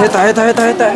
Hetah hetah hetah hetah.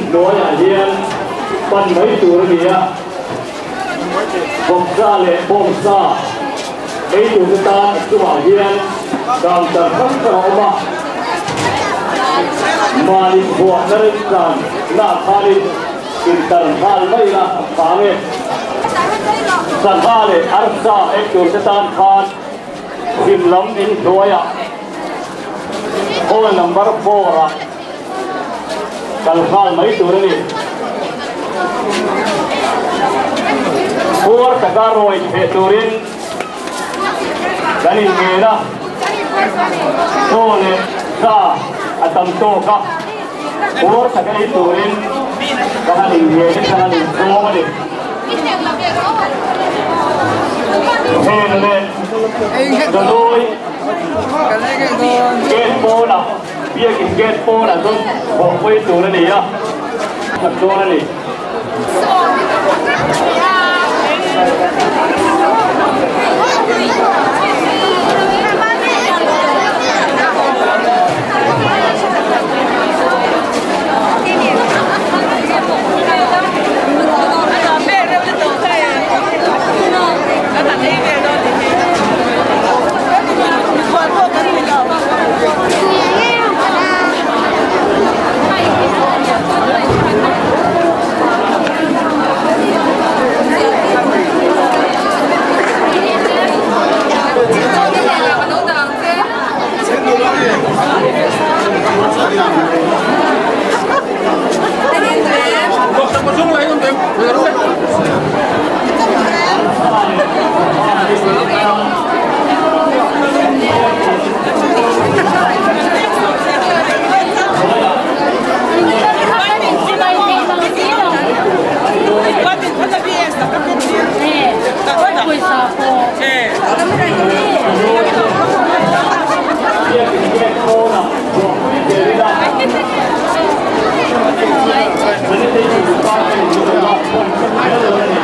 Hnuaiah hian pan mai tur a ni a, vawksa leh bawngsa ei tur te tan a chungah hian counter hrang hrang a awm a, mahni chhuahna remchan lah khanin intar nghal mai ila a phang e. Sangha leh arsa ei tur te tan khan chhim lam inhnuaiah hall number 4 ah kal nghal mai tur a ni. Puar taka rawi theh turin kan inngen a, chaw leh sa a tam tawk a, puar taka ei turin ka han inngen in ka han insawm a ni. Heng leh Dawlawi gate pawnah Biakin gate pawnah chuan thawhpui tur a ni a, khat dawn a ni. Biakin gate pawnah ruahpui zel ila. Sanitation Department in min rawn lak khawm ṭep zel dawn a ni.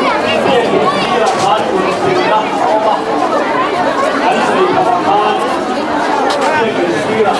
Biakin sirah khan kut silna a awm a, kan sawi tham ang khan biakin sirah.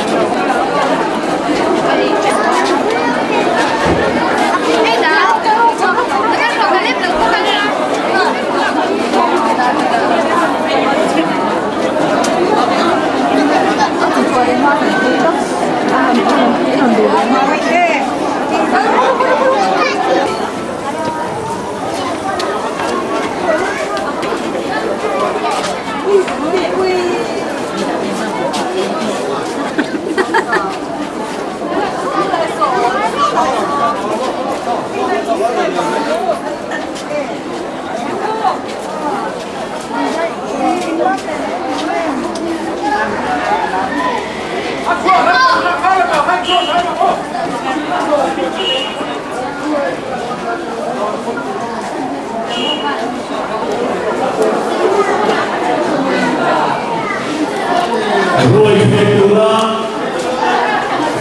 Ruai theh tura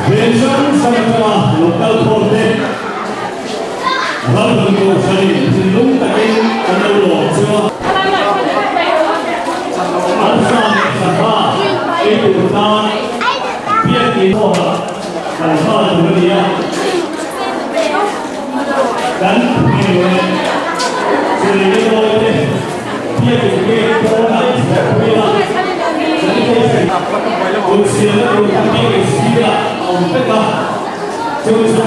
veng hrang hrang atanga lo kal khawm te ram kan kohhranin thinlung takin kan lo lawm chu a. Arsa leh sangha ei tur tan biakin pawha kan hma tur a ni a, kan hmel leh chilei mawi te biakin gate pawnah chhuahpui a, sanitation kut siamna tur kha biakin sirah a awm vek a, chu chu.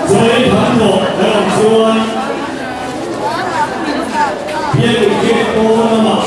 Chawi tham tawh kan awm chuan biakin gate pawn lamah.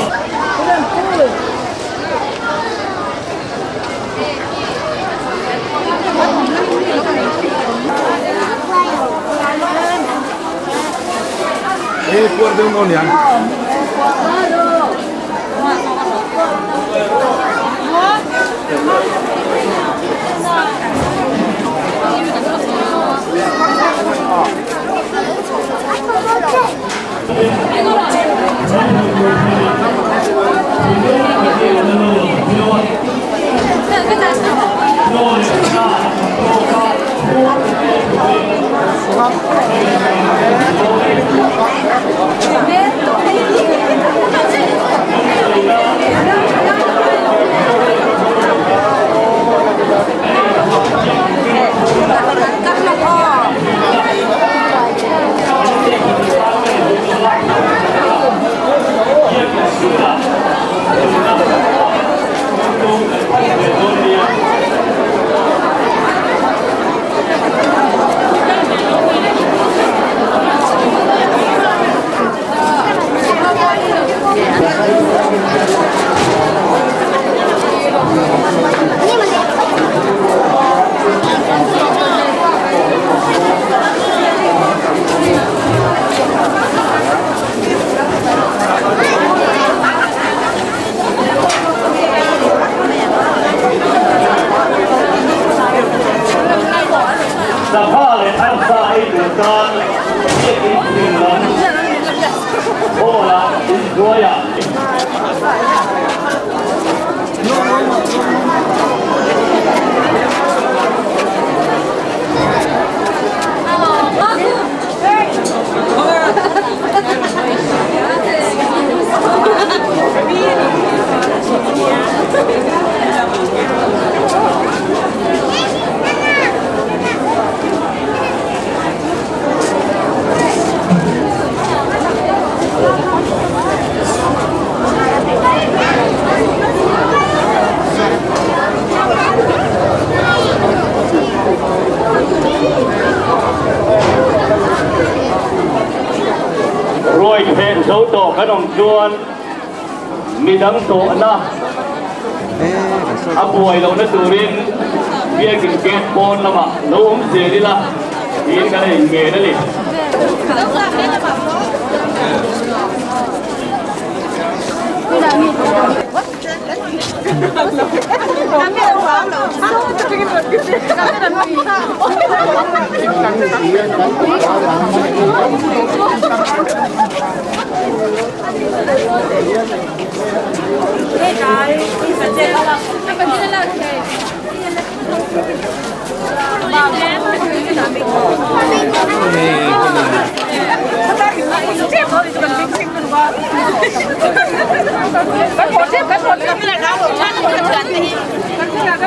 Sangha leh arsa ei tur tan biakin thing lam hall ah inhnuaiah. kan awm chuan midang tawhna a buai lohna turin biakin gate pawn lamah lo awm zel ila tiin kan a inngen a ni.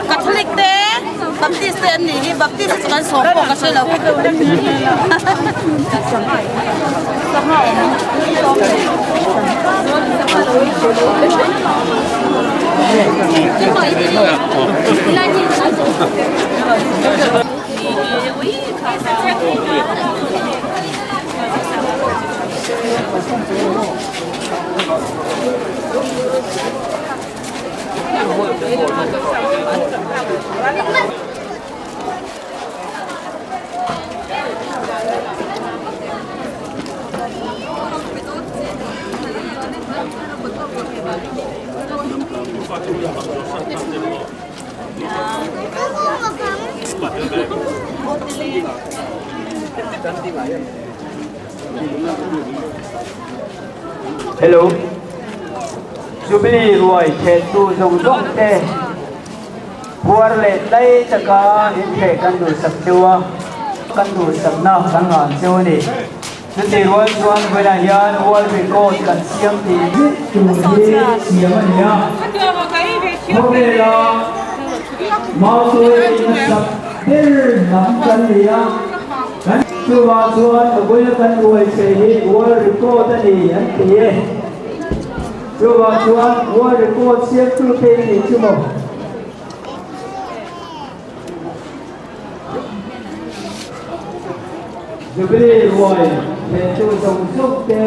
Catholic te Baptist te an nih hi Baptist chu kan sawm pawh ka hre lo. Hello. Jubilee ruai thehtu zawng zawng te puar leh tlai taka intheh kan duhsak cheu a, kan duhsakna kan ngan cheu a ni. Chutih rual chuan vawiinah hian World Record kan siam tih tur hi siam a ni a. Khawvela Mautuai nasa ber hnam kan ni a, kan chuvang chuan a bula kan ruai che hi World Record a ni an ti e. Chuvang chuan World Record siamtu te i nih chu maw? Jubilee ruai thehtu zawng zawng te.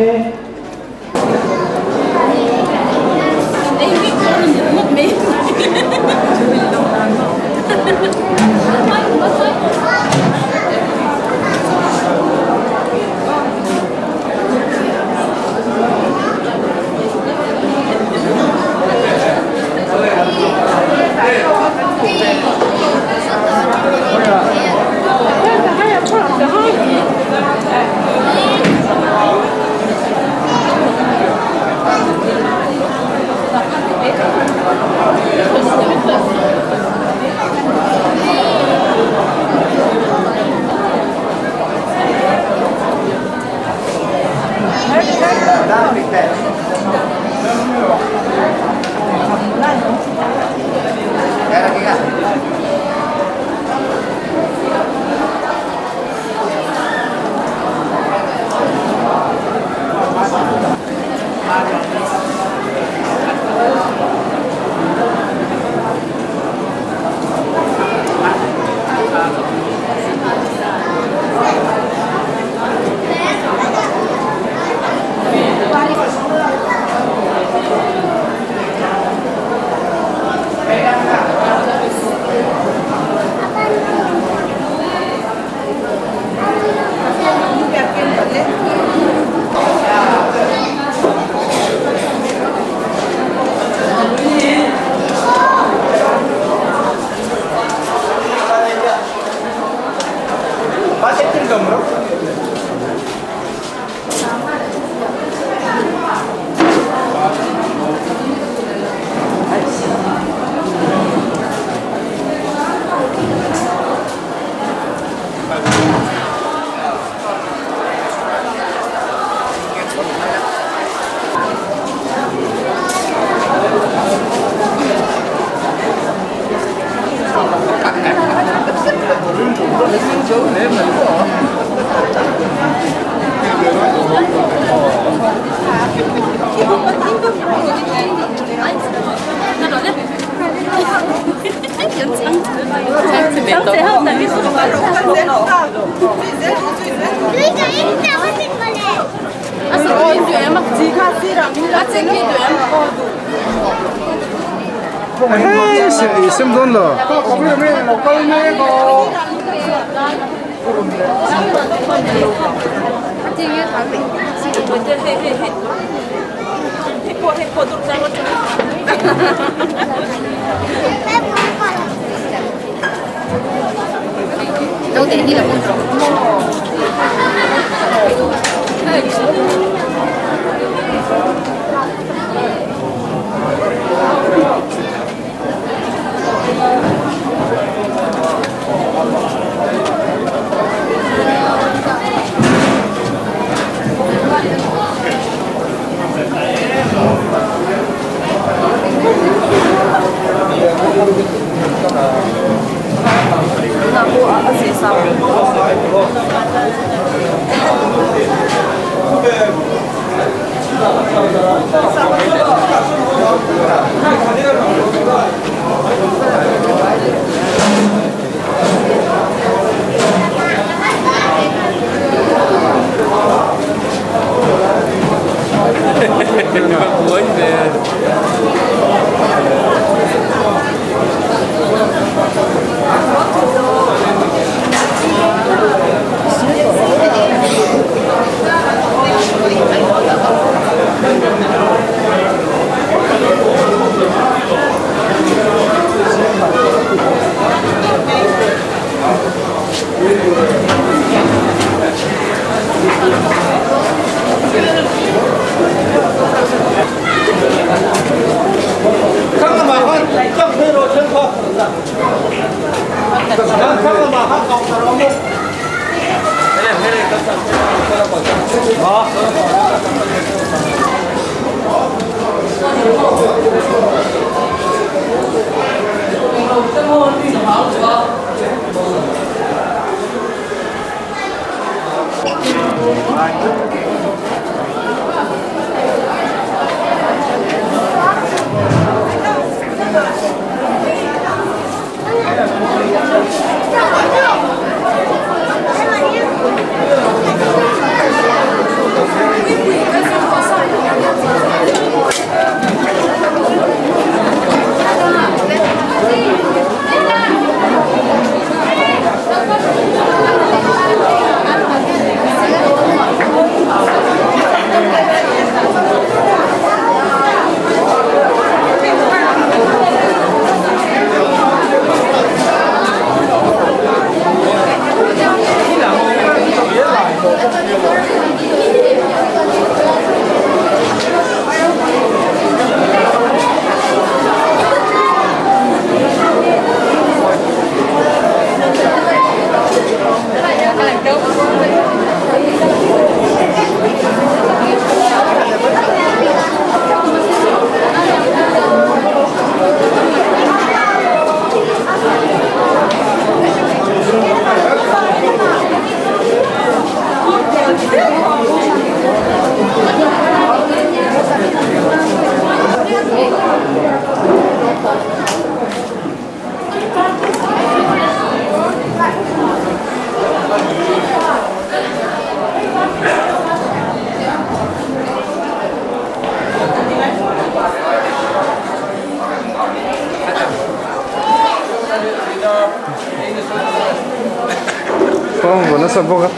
Ehee i sem dawn lo. Kawng vaw nasa bawk a.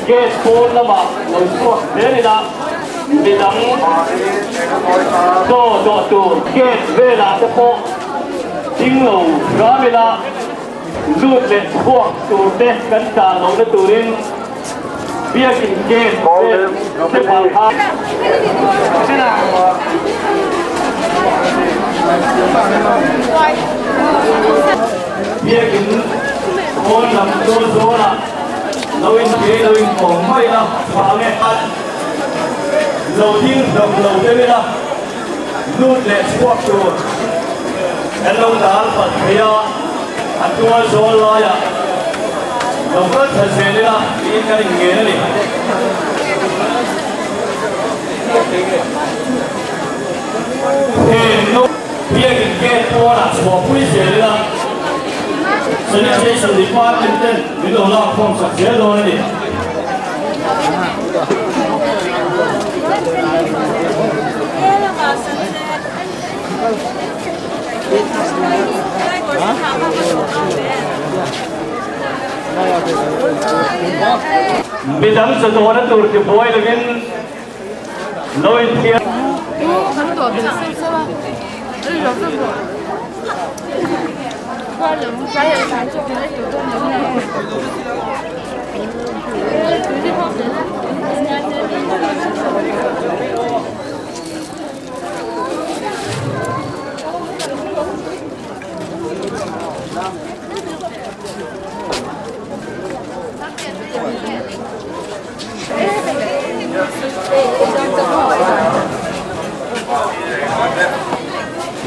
Gate pawn lamah lo chhuak zel ila midang chaw dawh tur gate velah te pawh ding lo hram ila lut leh chhuak tur te kan tan lohna turin biakin gate vel te phal kha Biakin pawn lam tual zawnah lo inpe lo inkawm mai ila tha ang e. Lo ding hlawm lo deuh ila lut leh chhuak tur kan lo dal palh thei a, a tual zawl laiah lo kal thla zel ila tiin kan inngen a ni. Heng no biakin gate pawnah chhuahpui zel ila Sanitation Department ten min lo lak khawm sak zel dawn a ni. Midang chawdawhna tur tibuai lovin Lo inthiar.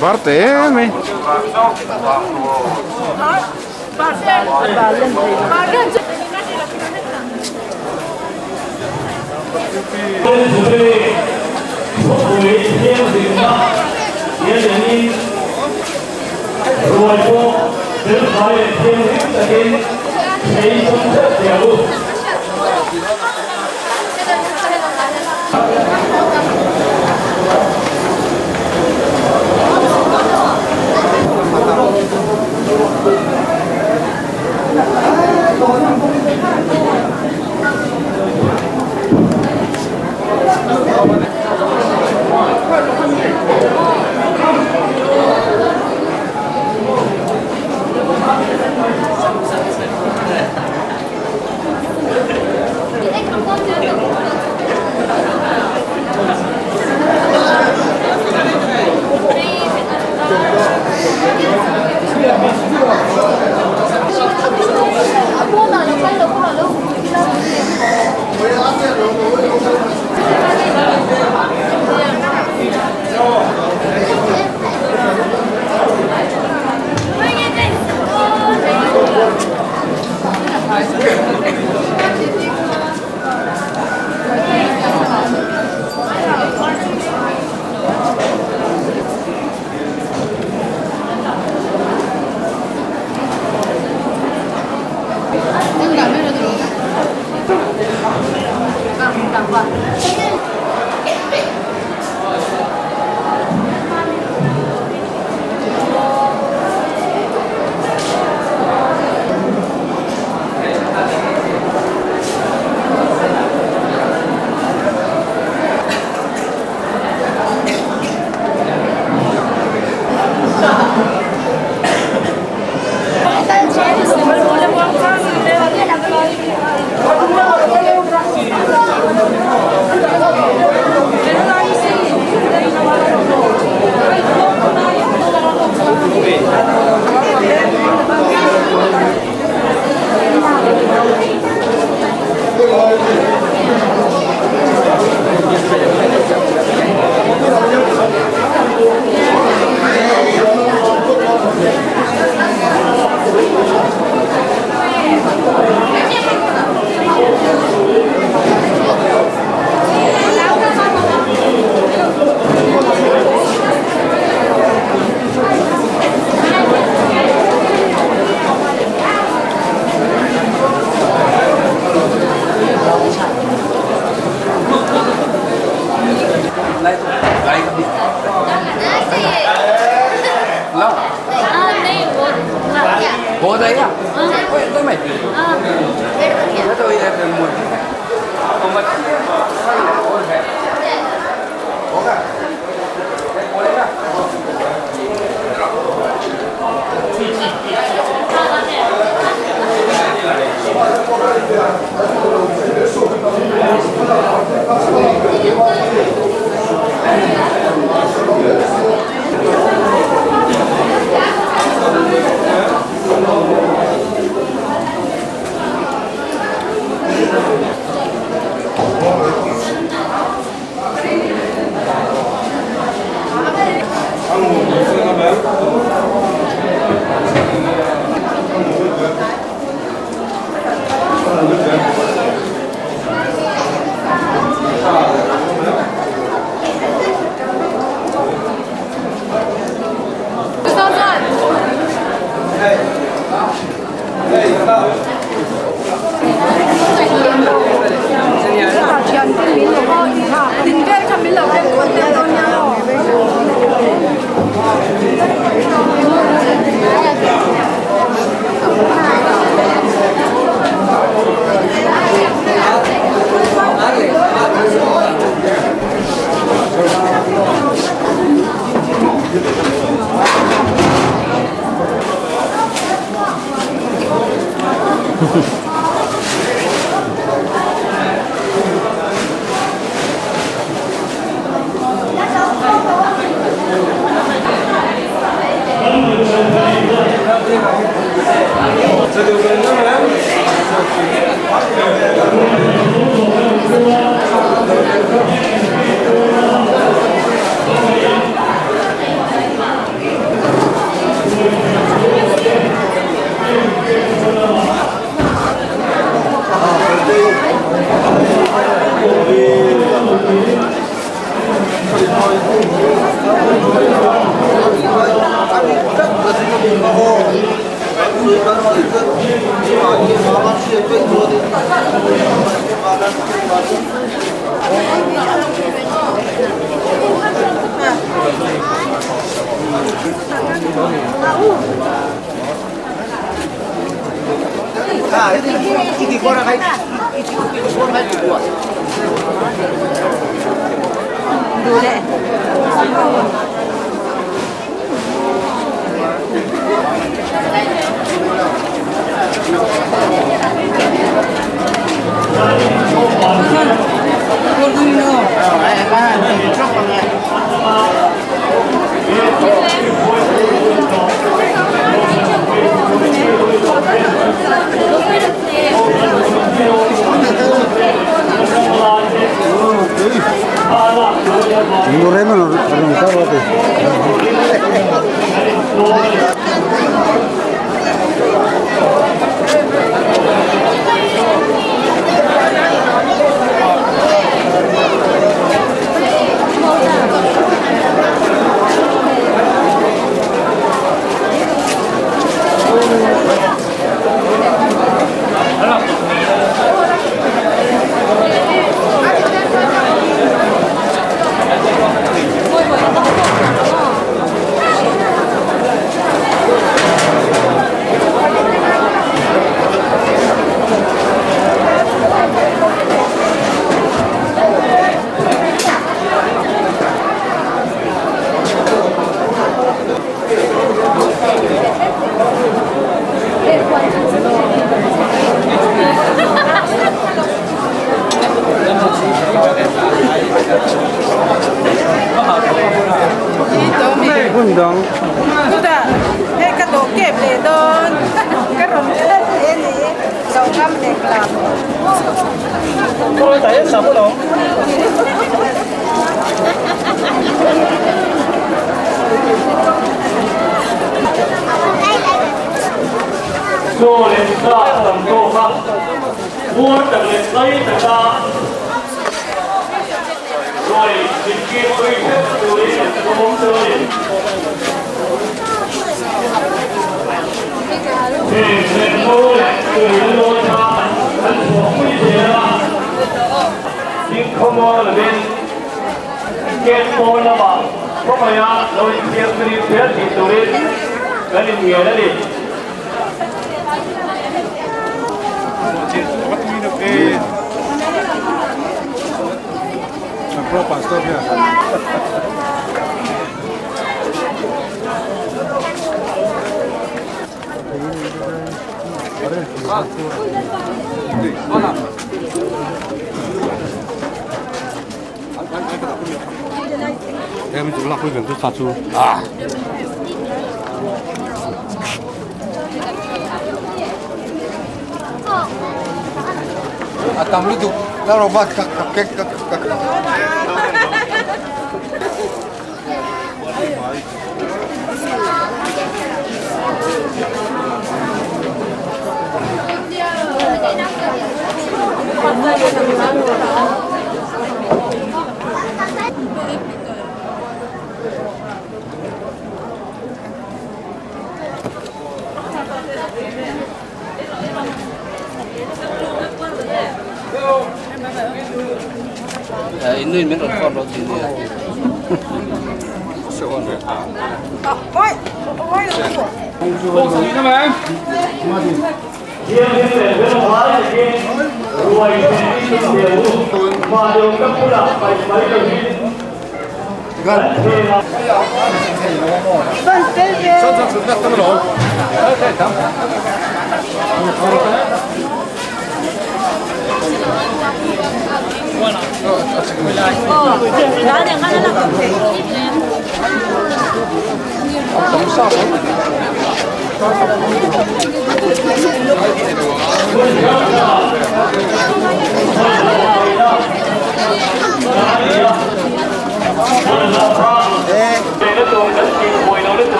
Var te em mai. Ruai pawh felfai leh thianghlim takin thei tum theuh thei ang u. Chaw leh sa tam tawk a, puar tak leh tlai taka ruai inkir pui hrep turin an awm dawn a ni. Heng thlenho leh tuina lawi kha an chhuahpui zel a, dingkhawmuang lovin gate pawn lamah khawmaia lo inthiarflim zel tih turin kan inngen a ni. Thianghlim leh felfai takin ruai thlen in tel u. Mahni awmna bulah paih mai lovin kan thlen a.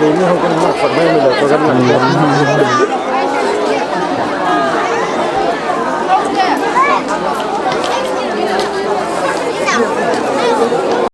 Về như không cần mặc phần may mình là có gắn lại.